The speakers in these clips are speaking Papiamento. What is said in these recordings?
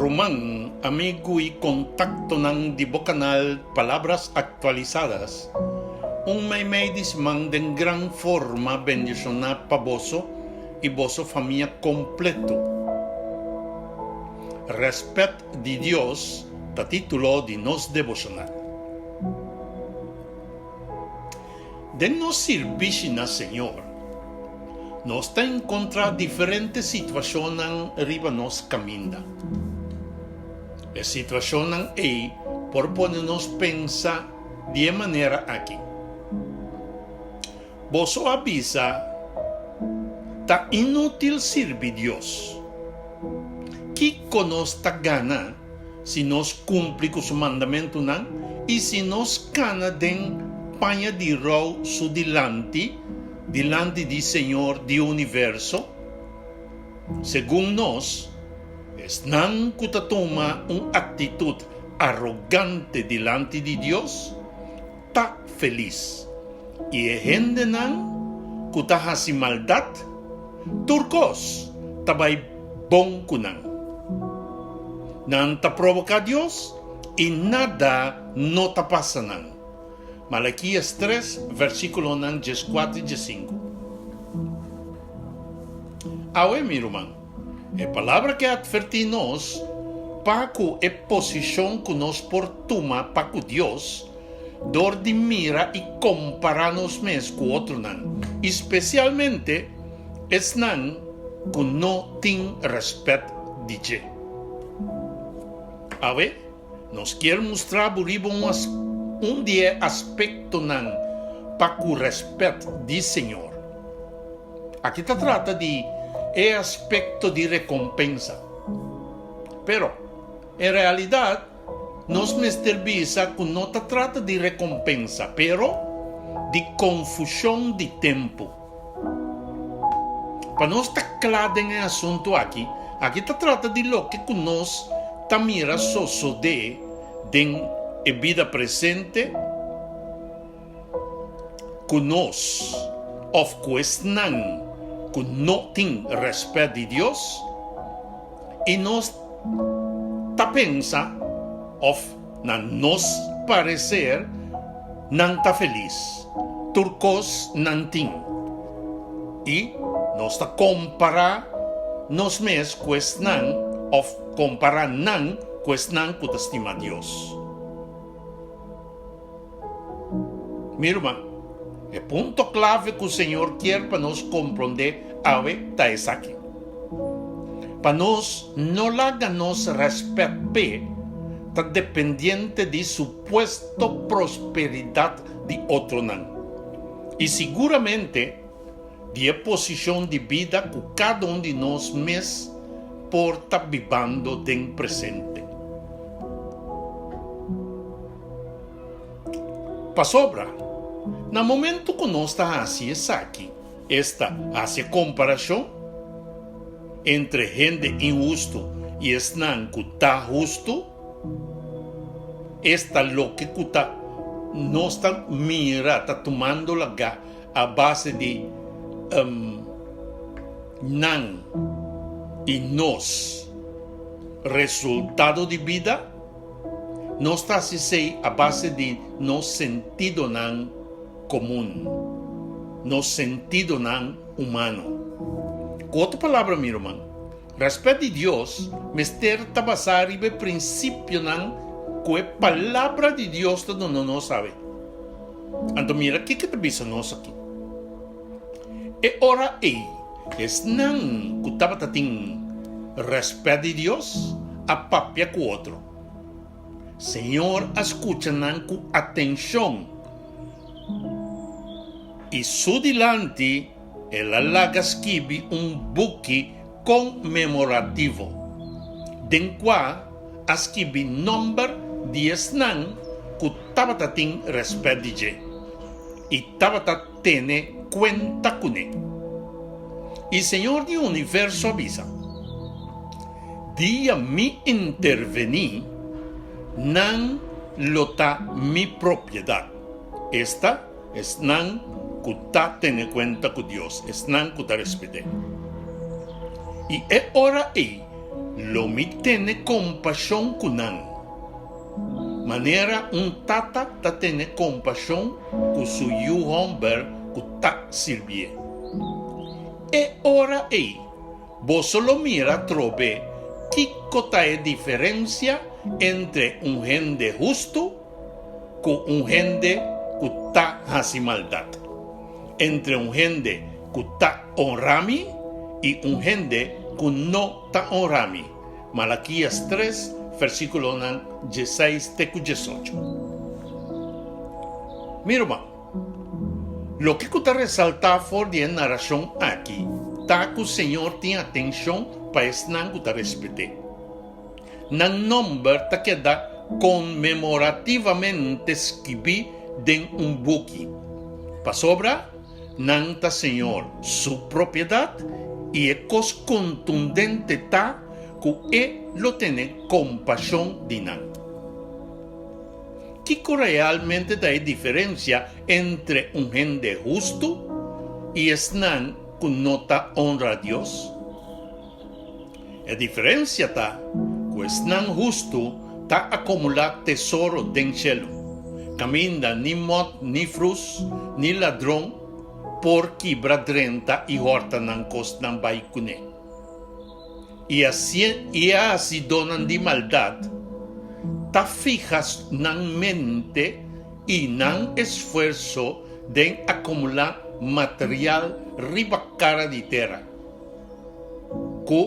Ruman, amigu i kontaktonan di bo kanal Palabras Actualizadas, un meimei di siman den gran forma bendishoná pa boso i boso famia kompleto. Rèspèt di Dios ta título di nos deboshonal. Den nos sirbishi na Señor, nos ta enkontrá diferente situashonnan riba nos kaminda. E situashonnan ei por pone nos pensa di e manera aki, Boso a bisa, Ta inútil sirbi Dios. Kiko nos ta gana si nos kumpli ku su mandamentunan i si nos kana den paña di rou su dilanti, dilanti di Señor di universo? Segun nos, esnan ku ta tuma un aktitut arogante dilanti di Dios ta felis, i e hendenan ku ta hasi maldat, tur kos ta bai bon ku nan. Nan ta provoká Dios i nada no ta pasa nan. Malakias tres, versíkulonan dieskuater i diesinku. Awe, mi ruman, e palabra ke atvertí nos pa ku e posishon ku nos por tuma pa ku Dios dor di mira i kompará nos mes ku otronan, i spesialmente esnan ku no tin rèspèt di dje. Awe, nos kier mustra bo riba un un di e aspektonan pa ku rèspèt di Señor. Aki ta trata di e aspekto di rekompensa. Pero, en realidat, nos mester bisa ku no ta trata di rekompensa, pero di konfushon di tempu. Pa nos ta kla den e asuntu aki, aki ta trata di loke ku nos ta mira sosodé den e bida presente, ku nos òf ku esnan ku no tin rèspèt di Dios, i nos ta pensa òf na nos pareser nan ta felis, tur kos nan tin, i nos ta kompará nos mes ku esnan òf kompará nan ku esnan ku ta stima Dios. Mi ruman, e punto klave ku Señor kier pa nos komprondé awe ta esaki, Pa nos no laga nos rèspèt p'e ta dependiente di supuesto prosperidat di otronan, i siguramente di e posishon di bida ku kada un di nos mes por ta bibando den presente. Pasobra, na momento ku nos ta hasi esaki, esta hasi e komparashon entre hende inhustu i esnan ku ta hustu, esta loke ku ta nos ta mira ta tumando lagá a base di nan i nos resultado di bida, nos ta hasi esei a base di nos sentidonan komun, nos sentidonan humano. Ku otro palabra, mi ruman, rèspèt di Dios mester ta basá riba e prinsipionan ku e Palabra di Dios ta duna nos awe. Anto mira kiko ta bisa nos aki. E ora ei, esnan ku tabata tin rèspèt di Dios a papia ku otro. Señor a skucha nan ku atenshon, i su dilanti el a laga skibi un buki konmemorativo, den kua a skibi nòmber di esnan ku tabata tin rèspèt di dje i tabata tene kuenta kuné. I Señor di universo a bisa, Dia mi intervení, nan lo ta mi propiedat, esta, esnan ku ta tene kuenta ku Dios, esnan ku ta respet'é. I e ora ei. Lo mi tene kompashon ku nan, manera un tata ta tene kompashon ku su yu hòmber ku ta sirbié. E ora ei, boso lo mira atrobe kiko ta e diferensia entre un hende hustu ku un hende ku ta hasi maldat, entre un hende ku ta onra mi i un hende ku no ta onra mi. Malakias tres, versíkulonan dieseis te ku diesocho. Mi ruman, loke ku ta resaltá for di e narashon aki ta ku Señor tin atenshon pa esnan ku ta respet'é. Nan nòmber ta keda konmemorativamente skibí den un buki, pasobra nan ta Señor su propiedat i e kos kontundente ta ku e lo tene kompashon di nan. Kiko realmente ta e diferensia entre un hende hustu i esnan ku no ta onra Dios? E diferensia ta ku esnan hustu ta akumulá tesoro den shelu, kaminda ni mòt ni frus ni ladron por kibra drenta i hòrta nan kosnan bai kuné. I e hasidónan di maldat ta fiha nan mente i nan esfuerso den akumulá material riba kara di tera. Ku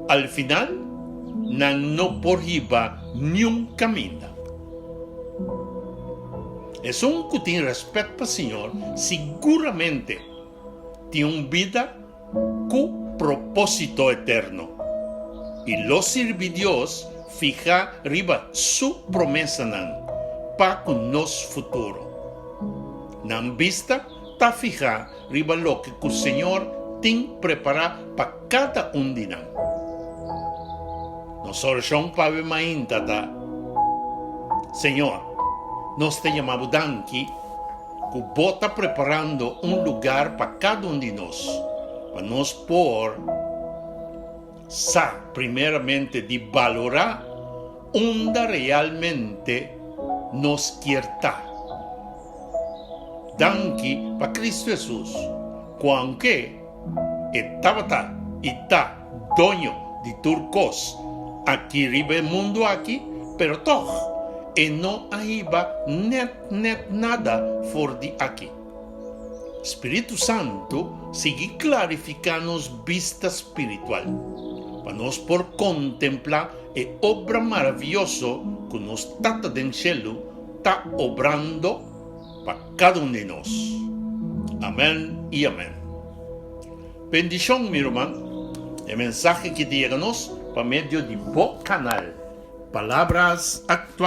al final nan no por hiba niun kaminda. Esun ku tin rèspèt pa Señor siguramente tin un bida ku propósito eterno i lo sirbi Dios fihá riba su promesanan pa ku nos futuro. Nan bista ta fihá riba loke ku Señor tin prepará pa kada un di nan. Nos orashon pa awe mainta ta, Señor, nos ta yama Bo danki ku Bo ta preparando un lugar pa kada un di nos, pa nos por sa primeramente di balorá unda realmente nos kier ta. Danki pa Cristo Hesus, cu aunke E tabata y ta doño di tur cos aki riba e mundo aki, pero tog E no a hiba net net nada for di aki. Spiritu Santu sigui clarifica nos bista spiritual, pa nos por contempla e obra maraviyoso cu nos Tata den Cielo ta obrando pa kada un di nos. Amèn i amèn. Bendishon mi ruman, e mensahe ki ta yega nos pa medio di bo kanal Palabras Actuales.